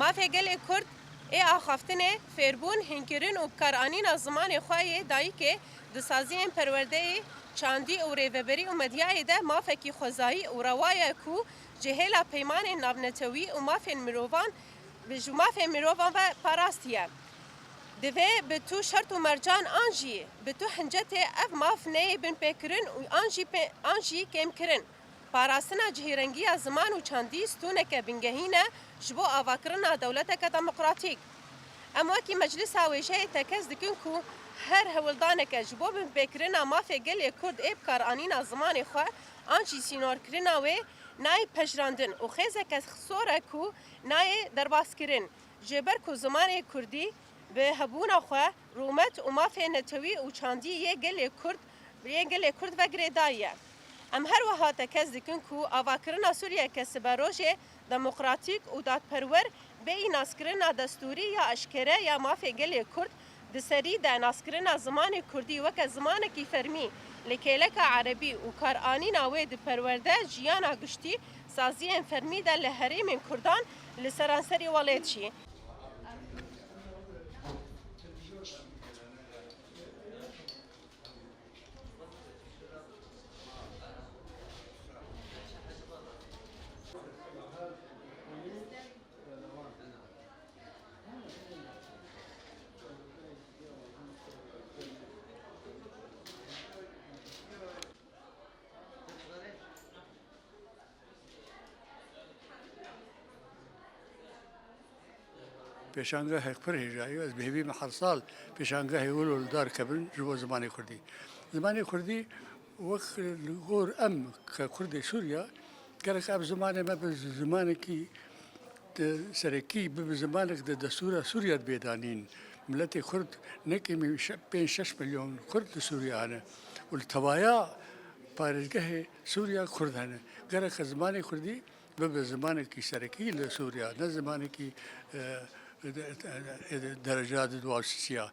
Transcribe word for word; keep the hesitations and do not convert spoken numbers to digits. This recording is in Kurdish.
Mafê gelê Kurd ê axaftinê, fêrbûn, hînkirin û bikaranîna zimanê xwe yê dayikê di saziyên perwerdeyê, çandî û rêveberî û medyayê de mafekî xwezayî û rewa ye ku ji hêla peymanên navnetewî û mafên mirovan, bi ji mafên mirovan ve parastiye. Divê bi tu şert û mercan an jî bi tu hincetê ev maf neyê binpêkirin û an jî pê-, an jî kêmkirin. Parastina cihêrengiya ziman û çandî stûneke bingehîn e ji bo avakirina dewleteke demokratîk. Em wekî Meclisa Wêjeyê tekez dikin ku her hewldaneke ji bo binpêkirina mafê gelê Kurd ê bikaranîna zimanê xwe an jî sînorkirina wê nayê pejirandin û xêzeke sor e ku nayê derbaskirin. Ji ber ku zimanê Kurdî bi hebûna xwe rûmet û mafê netewî û çandî yê gelê Kurd, yê gelê Kurd ve girêdayî ye. Em her wiha tekez dikin ku avakirina Sûriyeke siberojê, demokratîk û dadperwer bêyî naskirina destûrî ya eşkere ya mafê gelê Kurd, di serî de naskirina zimanê Kurdî weke zimanekî fermî li kêleka erebî û karanîna wê di perwerde, jiyana giştî, saziyên fermî de li herêmên Kurdan li seranserî welêt jî. Pêşangehek pir hêja ye. Ez bi hêvî me her sal pêşangehê wilo li dar kevin ji bo zimanê Kurdî. Zimanê Kurdî wek li gor em ke Kurdê Sûriya, gerek ev zimanê me bi zimanekî di serekî bibe zimanek di destûra Sûriya de bê danîn. Miletê Kurd ne kêmî şe-, pênc şeş milyon Kurd li Sûriya hene û li tevaya parêzgehê Sûriya Kurd hene. Gerek zimanê Kurdî bibe zimanekî serekî li Sûriya, ne zimanekî, e, de-, de-, dereca di duwazdisiya.